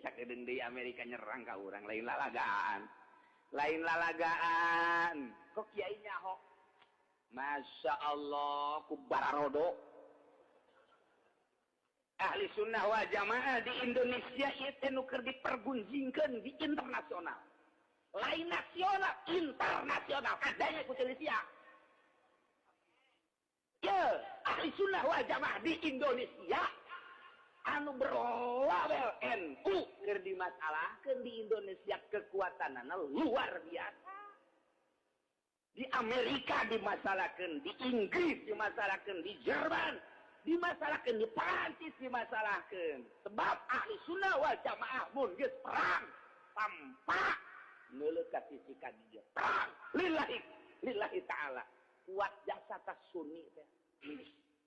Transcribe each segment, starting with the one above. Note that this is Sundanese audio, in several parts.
Sakedeung deui Amerika nyerang ka urang, lain lalagaan. Lain lalagaan. Kok kiai nyaho? Masya Allah, ku bararodo. Ahli sunnah wal jamaah di Indonesia ieu teh nu keur dipergunjingkeun di internasional. Lain nasional, internasional. Kadanya ku Indonesia. Ya, ahli sunnah wal jamaah di Indonesia anu berlabel NU keur dimasalahkeun di Indonesia kekuatanana luar biasa. Di Amerika dimasalahkeun, di Inggris dimasalahkeun, di Jerman dimasalahkeun, di Perancis dimasalahkeun. Sebab ahli sunnah wal jamaah mun geus perang tanpa neuleuh ka sisi ka dieu. Perang lillahi lillahi ta'ala. Kuat jasa tas sunni teh.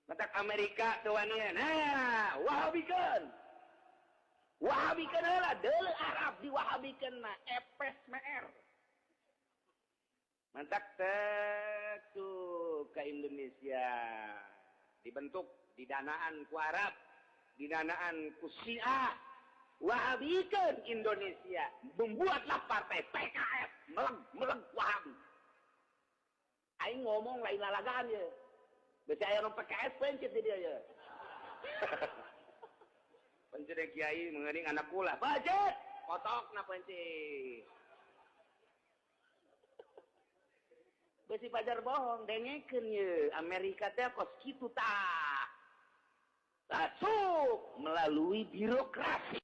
Matak Amerika teu wanian. Nah, Wahabikeun. Wahabikeun heula deuleu Arab diwahabikeun mah epes meer. Mantak tek tuh ke Indonesia dibentuk didanaan ku Arab, didanaan ku Syiah. Wahabikeun Indonesia, membuatlah partai PKS meleg-meleg Wahabi. Aing ngomong lain lalagaan ya. Besi aya nu PKS pencet di dia ya. Pencet kiai mengening anak kula. Budget kotok na pencet. Besi pajar bohong dengekeun ye. Amerika teh kos kitu tah. Masuk melalui birokrasi.